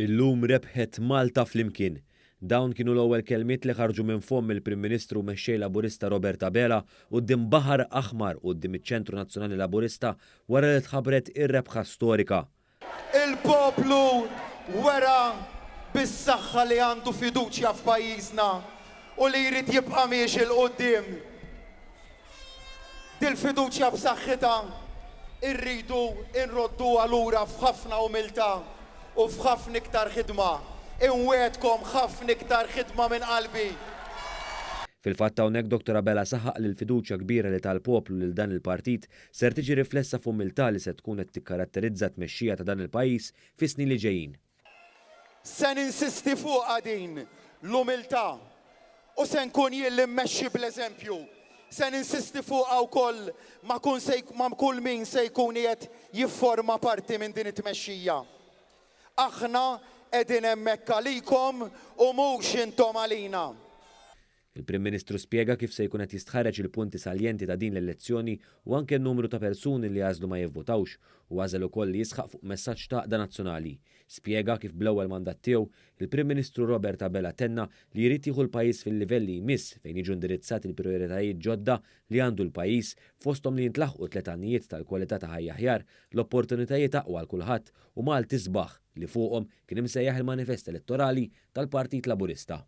Illum rebħet Malta flimkien. Dawn kienu l-ewwel kelmiet li ħarġu minn fomm il-Prim Ministru u Mexxej Laburista Robert Abela quddiem baħar aħmar quddiem iċ-Ċentru Nazzjonali Laburista wara li tħabbret ir-rebħa storika. Il-poplu wera bis-saħħa li għandu fiduċja f'pajjiżna u li jrid jibqa' miexi 'l quddiem. Dil-fiduċja b'saħħitha rridu nrodduha lura f'ħafna umiltà u f'ħafna iktar ħidma. Inwiegħdkom ħafna iktar ħidma minn qalbi. Fil-fatt hawnhekk Dottor Abela saħaq li l-fiduċja kbira li ta l-poplu lil dan il-partit ser tiġi riflessa f'umiltà li se tkun qed tikkaratterizza t-tmexxija ta' dan il-pajjiż fis-snin li ġejjin. Se ninsisti fuqha din l-umiltà u se nkun jien li mmexxi bl-eżempju. Se ninsisti fuqha wkoll ma' kun se ma' kull min se jkun qiegħed jifforma parti minn din it-tmexxija. Aħna qegħdin hemmhekk għalikom u mhux intom għalina. Il-Prim Ministru spjega kif se jkun qed jistħarreġ il-punti saljenti ta' din l-elezzjoni u anke n-numru ta' persuni li għażlu ma jivvotawx u għażel ukoll li jisħaq fuq messaġġ ta' għaqda nazzjonali. Spjega kif bl-ewwel mandat tiegħu, il-Prim Ministru Robert Abela tenna li jrid jieħu l-pajjiż fil-livell li jmiss fejn jiġu indirizzati l-prijoritajiet ġodda li għandu l-pajjiż fosthom li jintlaħqu t-tliet għanijiet tal-kwalità ta' ħajja aħjar, l-opportunitajiet aqwa għal kulħadd u Malti isbaħ li fuqhom kien imsejjaħ il-manifest elettorali tal-Partit Laburista.